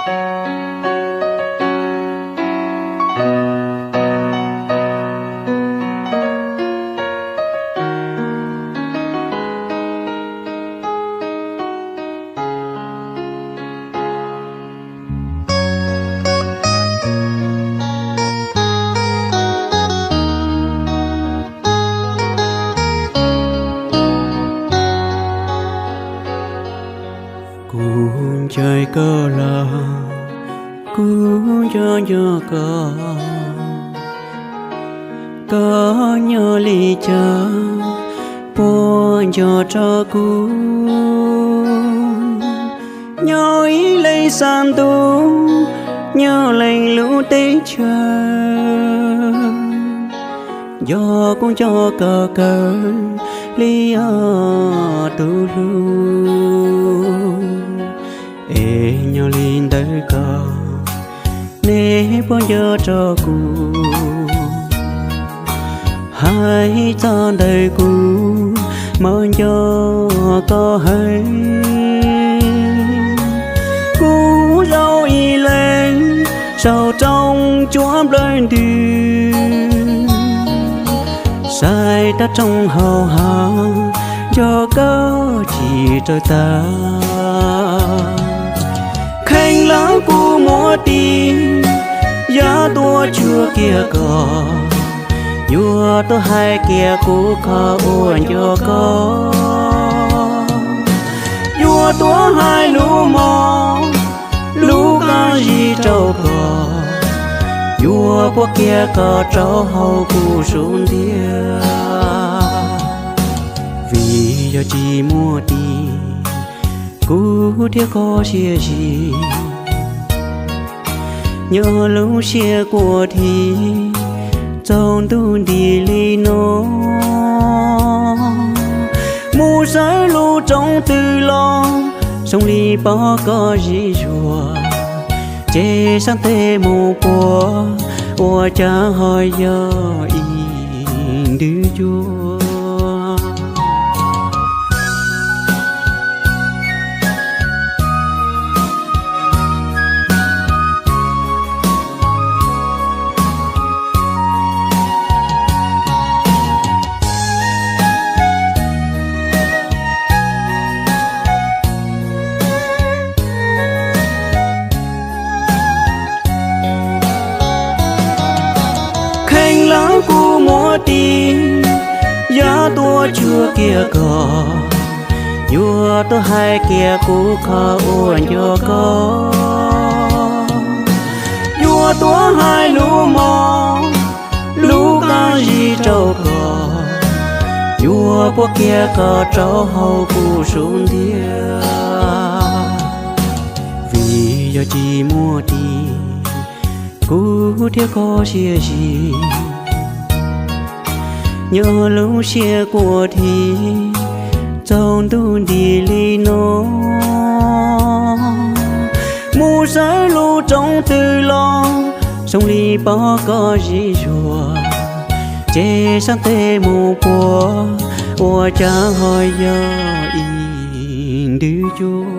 Kuv ncaim koj los, kuv nco nco koj. Koj nyob li cas puas nco rau kuv? Nyob ib leeg xav ntuj, nyob leej lub teb chaws. Nco kuv nco koj kawg li os tus hlub. Es nyob li ntawd koj, neb puas nco rau kuv? Hais txog ntawm kuv, mas nco koj heev. Kuv zaum ib leeg saum rooj cuab nplawg ntws, saib tag rooj hauv hav, nco koj tsis raws tag. Kheev lawm kuv muab tis, yuav tuaj cuag kiag koj, yuav tuaj hais kiag kuv qhov uas nco koj, yuav tuaj hais lus mob lus qab zib rau koj, yuav puab kiag koj rau hauv kuv sub ntiag. Vim yog tsis muaj tis, kuv thiab koj sib zis, nyob lub siab quaj dhi, txaus ntuj nti li no. Mus sawv lub rooj twg los zoo li pom koj zim zuag, ces sab tes mus puag, ua cas ho yog ib nthwv cuab. Kheev lawm kuv muab tis, yuav tuaj cuag kiag koj, yuav tuaj hais kiag kuv qhov uas nco koj, yuav tuaj hais lus mob lus qab zib rau koj, yuav puab kiag koj rau hauv kuv sub ntiag. Vim yog tsis muaj tis, kuv thiab koj sib zis, nyob lub siab quaj dhi, txaus ntuj nti li no. Mus sawv lub rooj twg los zoo li pom koj zim zuag, ces sab tes mus puag, ua cas ho yog ib nthwv cuab.